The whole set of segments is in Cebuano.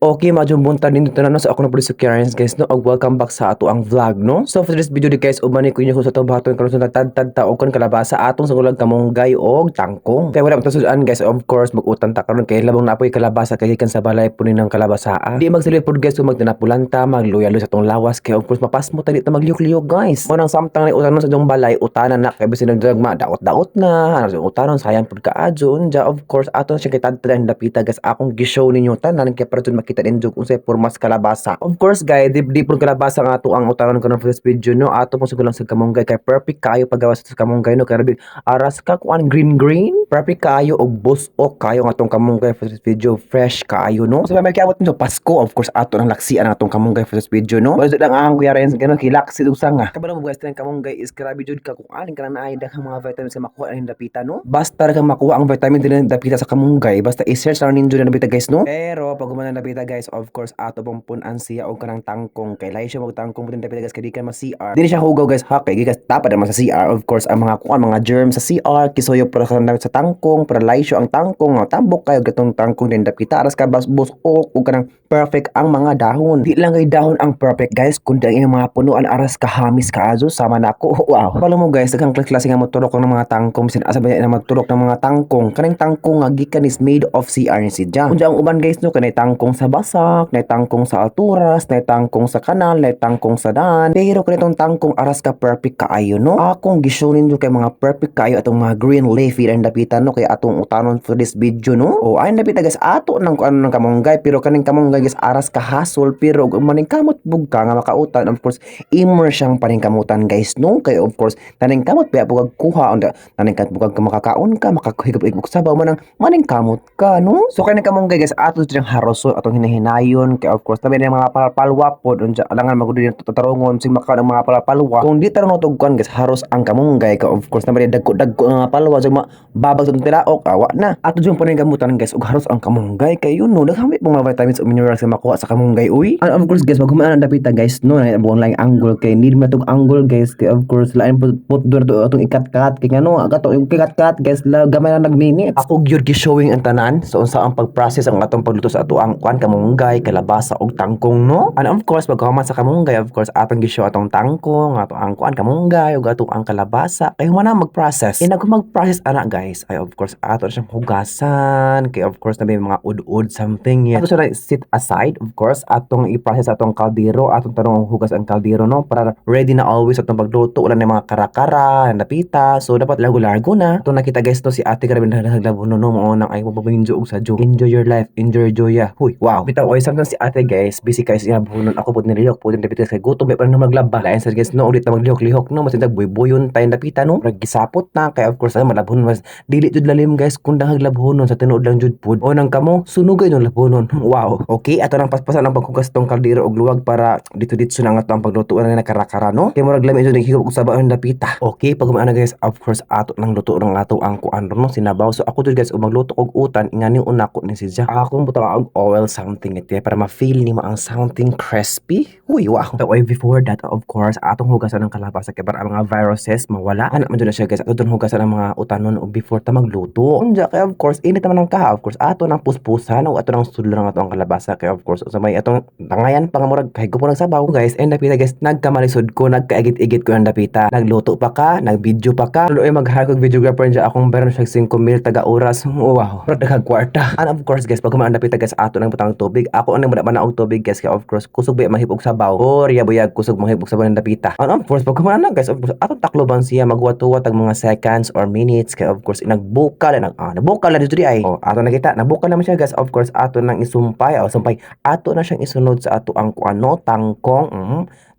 Okay, maayong buntag ninyo tanan, no? So ako na po si Karen, guys, no, og welcome back sa ato ang vlog, no. So for this video di, guys, uban ko inyo sa atong buhaton karon sa nagtadtad ta og kon kalabasa, atong sa kamunggay og tangkong. Kay wala man sudan, guys, of course mag-utan ta karon kay labong na apoy kalabasa kay gikan sa balay puno ng kalabasa. Di magsilbi pod, guys, kung magtinapulan ta, magluya sa atong lawas kay of course mapasmo ta, di ta magliyok-liyok, guys. Mo nang samtang ni utanon sa atong balay, utanan na kay bisin nagdragma daot-daot na, ano utanon, sayang pud kaadyo. Unja, of course aton siya kay tadtad ang dapita, guys, akong gi-show ninyo tanan kay para jud makita ninyo kung unsay pormas kalabasa. Of course, guys, di pud kalabasa nga ato ang utanon karon for this video, no. Ato mo lang sa kamunggay kay perfect kaayo paggawas sa kamunggay, no, kay rabi aras ka kuan green green, perfect kaayo og busok kaayo nga atong kamunggay for this video, fresh kaayo, no. So may kiabot nito Pasko, of course ato nang laksian ang atong kamunggay for this video, no. Wala jud ang ang Kuya Renz gano kilaksi usa nga. Kabalo mo, guys, tanang kamunggay is grabe jud ka kung alin ka na naay daghang mga vitamins nga makuha ang dapita, no. Basta ra kang makuha ang vitamin din dapita sa kamunggay, basta i-search lang ninyo na dapita, guys, no. Pero pag human dapita, guys, of course ato pong punan siya og kanang tangkong kay lahi siya magtangkong din dapita, guys, kay di ka ma CR. Dili siya hugaw, guys, ha, kay gikas tapad naman sa CR. Of course ang mga kuan mga germs sa CR kisuyo para sa sa tangkong para lahi siya ang tangkong nga tambok kayo gatong tangkong din dapita, aras ka bas busok ug kanang perfect ang mga dahon. Di lang kay dahon ang perfect, guys, kundi ang iyong mga punuan aras ka hamis kaayo sama na ako. Wow. Kabalo mo, guys, daghang klase nga moturok ng mga tangkong, bisan asa ba na magturok ng mga tangkong. Kaning tangkong nga gikan is made of CR ni siya. Unja ang uban, guys, no, kanay tangkong sa basak, nay tangkong sa alturas, nay tangkong sa kanal, nay tangkong sa dan. Pero kanitong tangkong aras ka perfect kaayo, no. Akong gi-show ninyo kay mga perfect kaayo atong mga green leafy ang dapitan, no, kay atong utanon for this video, no. O ay dapita, guys, ato nang kuan ng kamunggay, pero kaning kamunggay, guys, aras ka hasol, pero ug maning kamot bug ka nga makautan, of course imo siyang paningkamutan, guys, no, kay of course naningkamot biya pugag kuha unda naningkamot bugag ka makakaon ka makahigop-higop sabaw man ang maningkamot ka, no. So kay kamunggay, guys, ato siyang haroson, atong hinahinayon kay of course tabi ng mga palpalwa pod unja alangan magud din tatarungon sing makaon ang mga palpalwa kung di tarong tugkuan, guys, haros ang kamunggay ka of course naman dagko-dagko ang mga palwa so babag sa tilaok awa na ato jud paningkamutan, guys, ug haros ang kamunggay kay yun, no, daghan mga vitamins ug minerals nga makuha sa kamunggay, uy. And of course, guys, maghuman ang dapita, guys, no, na buong laing angle kay need mo tong angle, guys, kay of course lain put put doon to atong ikat-kat kay ngano gato yung ikat-kat, guys, la gamay na nag-minutes ako gyud gi-showing ang tanan so unsa ang pag-process ang atong pagluto sa ato ang kuan kamunggay, kalabasa ug tangkong, no. And of course pagkahuman sa kamunggay, of course atong gi-show atong tangkong, ato ang kuan kamunggay ug ato ang kalabasa kay human na mag-process. Inag mag-process ana, guys, ay of course ato na siyang hugasan kay of course na may mga ud-ud something yan. Ato siya sit aside, of course atong i-process atong kaldero, atong tanong hugas ang kaldero, no, para ready na always atong pagluto, wala na mga karakara napita, so dapat largo-largo na ito. Nakita, guys, no, si ate grabe na naglabo, no, mo nang ay mo enjoy og sadyo, enjoy your life, enjoy joya. Huy, wow, bitaw oy, sometimes si ate, guys, busy kay siya bunon, ako pud nilihok pud dapita kay gutom pa na maglaba lain sa, guys, no, ulit na maglihok-lihok, no, masintag buy-buyon tayo dapita, no, murag gisapot na kay of course ay malabhon mas dili jud lalim, guys, kung dahag labhonon sa tinuod lang jud pud o nang kamo sunugay no labhonon. Wow, okay, ato nang paspasan ang paghugas tong kaldero og luwag para dito dito na nga to ang pagluto na nakarakara, no, kay murag lami jud naghigop og sabaw ang dapita. Okay, pag ana, guys, of course ato nang luto ng ato ang kuan, no, sinabaw. So ako jud, guys, ug magluto og utan ingani una ko ni siya akong butang og oil something iti para ma-feel nimo ang something crispy. Uy, wow. So oy, before that, of course atong hugasan ang kalabasa kay para ang mga viruses mawala. Ana man jud na siya, guys, ato dun hugasan ang mga utanon og before ta magluto. Unja kay of course init naman ang kaha, of course ato nang puspusan o ato nang sudlan ang ato ang kalabasa kay of course sa may atong tangayan pa nga murag kahigop mo ng sabaw, guys. And dapita, guys, nagkamalisod ko, nagkaigit-igit ko ang dapita, nagluto pa ka, nagvideo pa ka. Tuloy mag-hire kog videographer dyan akong bayaran siya 5 mil taga oras. Wow, murag daghang kwarta. And of course, guys, pag humaan dapita, guys, ato nang butang tubig. Ako ang nang og tubig, guys, kay of course kusog ba mahip og sabaw or buyag kusog mahip og sabaw ng dapita. And of course pag humaan na, guys, of course atong takloban siya, magwat-tuwat tag mga seconds or minutes kay of course inagbukal nag nabukal na dito di ay oh ato nakita nabukal naman siya, guys. Of course ato nang isumpay o sumpay, ato na siyang isunod sa ato ang kuan, no, tangkong.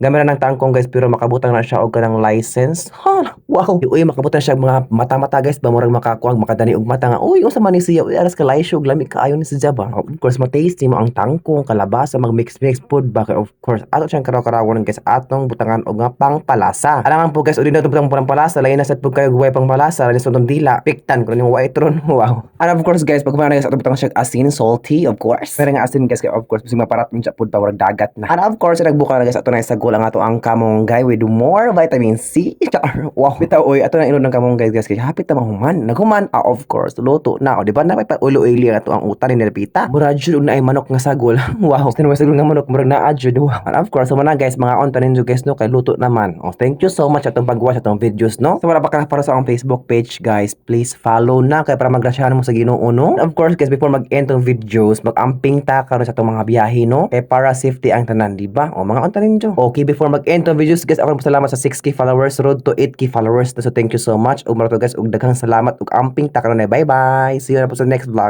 Gamay na ng tangkong, guys, pero makabutang na siya og kanang license, ha. Wow, uy, makabutang siya og mga mata-mata, guys ba, murag makakuang makadani og mata nga uy unsa man ni siya, uy, aras ka laisyo lami kaayo ni siya ba. Of course ma-tasty mo ang tangkong, kalabasa, mag mix mix food ba kay of course ato siyang karaw-karawon, guys, atong butangan og nga pangpalasa. Alangan po, guys, udi na itong butang pangpalasa, lain na sad pud kayo guway pangpalasa, lain sa itong dila piktan kuno nimo white ron. Wow. And of course, guys, pag guys, atong butang siya asin, salty, of course pero nga asin, guys, kay of course bisag maparat man siya pud pa, murag dagat na. And of course nagbuka na, guys, ato na isagol. sagol ang ato ang kamonggay with more vitamin C. Wow, bitaw oy, ato nang inon ng kamonggay, guys, kay hapit ta mahuman. Naghuman, ah, of course, luto na. O di ba na may pa-ulo-oily ang ato ang utan ni Nilpita. Murag jud og naay manok nga sagol. Wow, tinawag sagol nga manok, murag naa jud. Wow. And of course, so man na, guys, mga on tanin guys, no, kay luto naman. Oh, thank you so much atong pag-watch atong videos, no. So wala pa ka para sa akong Facebook page, guys, please follow na kay para magrasyahan mo sa Ginoo, no. And of course, guys, before mag-end tong videos, mag-amping ta karon sa atong mga biyahe, no. Kay para safety ang tanan, di ba? O mga on tanin. Okay, before mag-end tong videos, guys, ako pasalamat sa 6K followers, road to 8K followers. So thank you so much. Ug mao to, guys, ug daghang salamat ug amping ta karon. Bye bye. See you na po sa next vlog.